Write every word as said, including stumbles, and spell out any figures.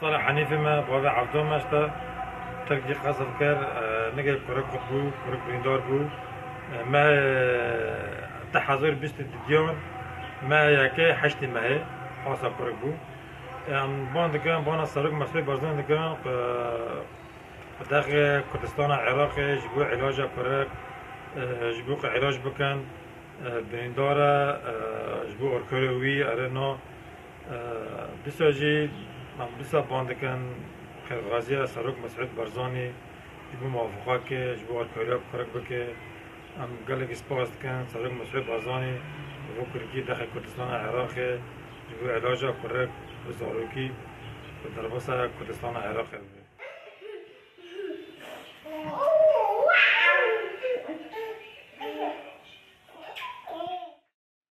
Sala Henîfê me, bavê Evdo me işte Tirkî qesf kir, e, nigê kurik qut bû, kurik birîndar bû. E, mehê te hezar bîst û didiyan, mehê yekê heştê mehê, hasa kurik bû. E, em ban dikin, bana Serok Mesûd Barzanî dikin, e, Qudexê Kurdistana Iraqê ji bo îlaca kurik, e, ji bo ku îlac bikin, e, birîndar e, e, ji bo alkolê wî, erê no, e, dîsa jî em dîsa ban dikin, xêrxwaziya Serok Mesûd Barzanî ji bo muwafaqa ke, ji bo alkoliya kurik bike. Em gelekî spas dikin Serok Mesûd Barzanî, ji bo kurikî dexê Kurdistana Iraqê, ji bo îlaca kurik û zarokî bi derbasa Kurdistana Iraqê bibe.